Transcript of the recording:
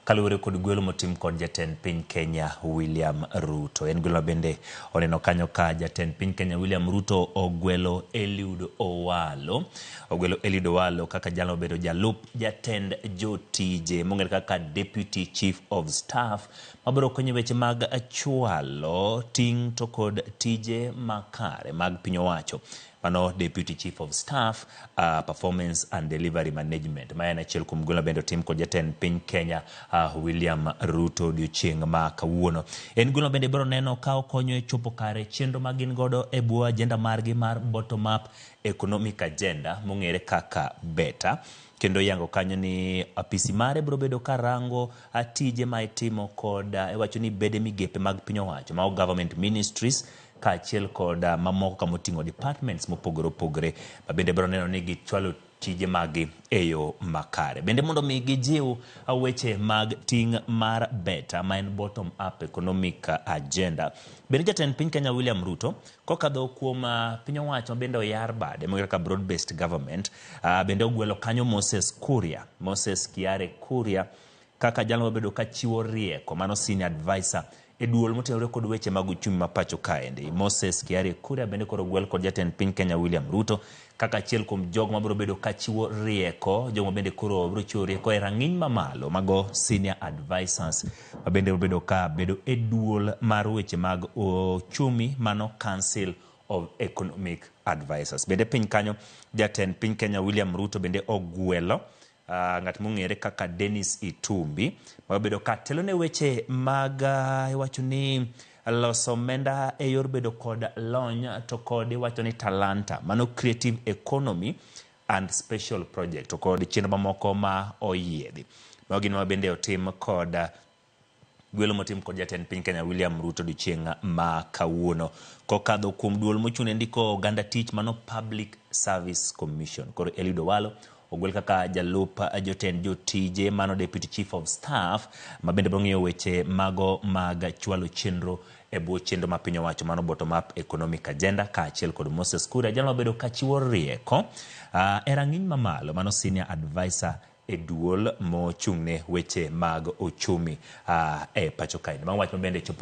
Kaluwore kod gwelo motim kod jatend piny Kenya William Ruto. En gwelo bende oneno kanyo ka jatend piny Kenya William Ruto ogwelo Eliud Owalo. Ogwelo Eliud Owalo kaka jalno obedo jalup jatend jotije mong'ere kaka Deputy Chief of Staff mabiro konyo weche mag chwalo ting' to kod tije makare mag piny owacho. Mano Deputy Chief of Staff, Performance and Delivery Management. Ma en achiel kuom gwelo bende otim kod jatend piny Kenya William Ruto odiochieng' ma kawuono. En gwelo bende biro neno ka okonyo e chopo kare chenro ma gin godo e bwo agenda margi mar bottom up economic agenda mong'ere kaka BETA. Kendo yango kanyo ni apisi mare biro bedo ka rango tije ma itimo kod iwacho ni bede migepe mag piny owacho mago government ministries kaachiel kod mamoko kamoting'o departments mopogore opogore ma bende biro neno ni gichwalo tije maggi e yo makare. Bende mondo mi gijiw weche mag ting' mar BETA ma en bottom up economic agenda. Bende jatend piny Kenya William Ruto kokadho kuom piny owacho ma bende oyar bade mong'ere kaka broad based government bende ogwelo kanyo Moses Kuria, Moses Kiare Kuria kaka jalno mabedo ka chiwo rieko mano senior advisor e duol motenore kod weche mag uchumi ma pacho kaendi. Moses Kiarie Kuria bende koro ogwel kod jatend piny Kenya William Ruto kaka achiel kuom jogo mabiro bedo ka chiwo rieko, jogo bende koro biro chiwo rieko e rang'iny mamalo mago senior advisors ma bende biro bedo ka bedo e duol mar weche mag uchumi mano Council of Economic Advisors. Bende piny kanyo jatend piny Kenya William Ruto bende ogwelo ng'at mong'ere kaka Dennis Itumbi mabedo ka telo ne weche mag iwacho ni loso omenda e yor bedo kod lony to kod iwacho ni talanta mano creative economy and special project to kod chenro mamoko ma oyiedhi. Mago gin ma bende otim kod gwelo motim kod jatend piny Kenya William Ruto odiochieng' ma kawuono kokadho kuom duol mochung' ne ndiko oganda tich mano Public Service Commission. Koro Eliud Owalo ogwel kaka jalup jotend jotije mano Deputy Chief of Staff ma bende biro ng'iyo weche mago mag chwalo chenro e bwo chenro ma piny owacho mano bottom up economic agenda kaachiel kod Moses Kuria jalno mabedo ka chiwo rieko e rang'iny mamalo mano senior advisor e duol mochung'ne weche mag uchumi e pacho kaendi. Mago wach ma bende chopo.